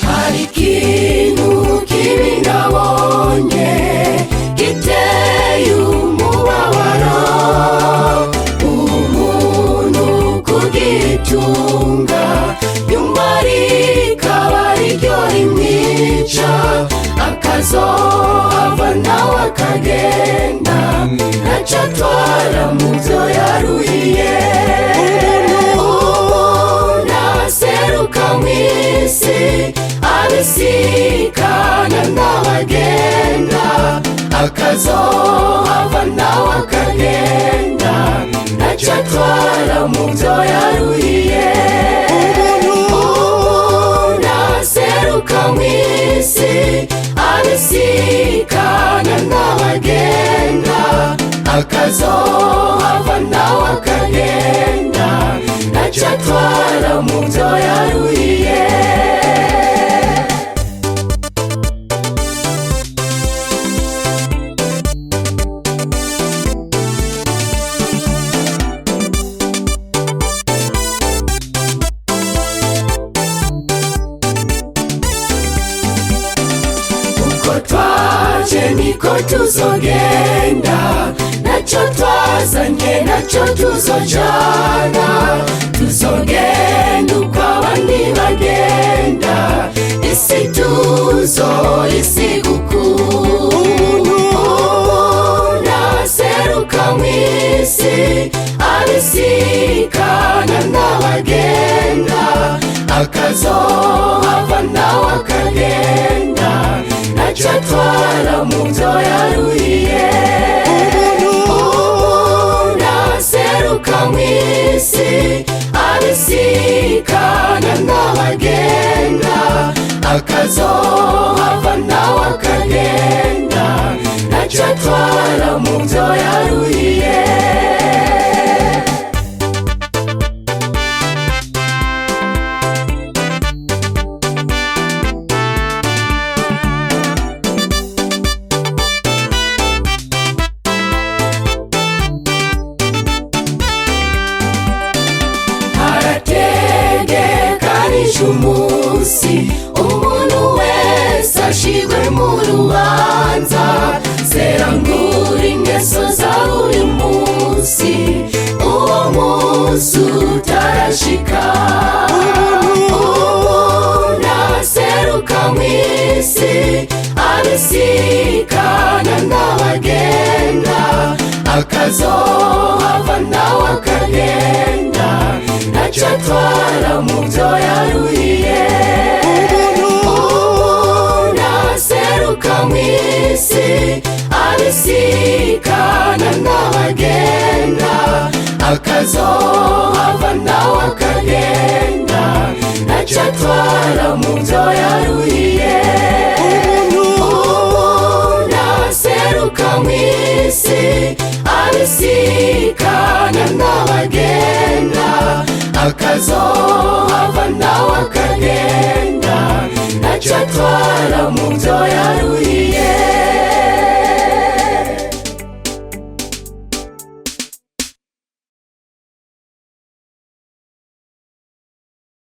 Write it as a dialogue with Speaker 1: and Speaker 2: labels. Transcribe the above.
Speaker 1: Hari ikintu kibi nabonye giteye umubabaro. Umuntu kugitunga nyuma rikaba ariryo rimwica, akazohava nawe akagenda ntaco atwara mu byo yaruhiye. Umuntu aseruka mw'isi, abisikana n'abagenda, akazohava nawe akagenda ntaco atwara mu byo yaruhiye. Umuntu aseruka mw'isi, abisikana n'abagenda, akazohava nawe akagenda ntaco atwara mu byo yaruhiye. Uko twaje niko tuzogenda, nacyo twazanye nacyo tuzojana. Tuzogenda uko abandi bagenda, isi tuzoyisiga ukuntu. Umuntu aseruka mw'isi, abisikana n'abagenda, akazohava nawe akagenda ntacyo atwara mu byo yaruhiye. Umuntu aseruka mw'isi, abisikana n'abagenda, akazohava nawe akagenda ntacyo atwara mu byo yaruhiye. Harategekanije umunsi umuntu wese ashigwe mu rubanza. Serangura ingeso za buri munsi, uwo munsi utarashika. Umuntu aseruka mw'isi, abisikana n'abagenda, akazohava nawe akagenda ntacyo atwara mu byo yaruhiye. Umuntu aseruka mw'isi, abisikana n'abagenda, akazohava nawe akagenda ntacyo atwara mu byo yaruhiye. Umuntu aseruka mw'isi, abisikana n'abagenda, akazohava nawe akagenda.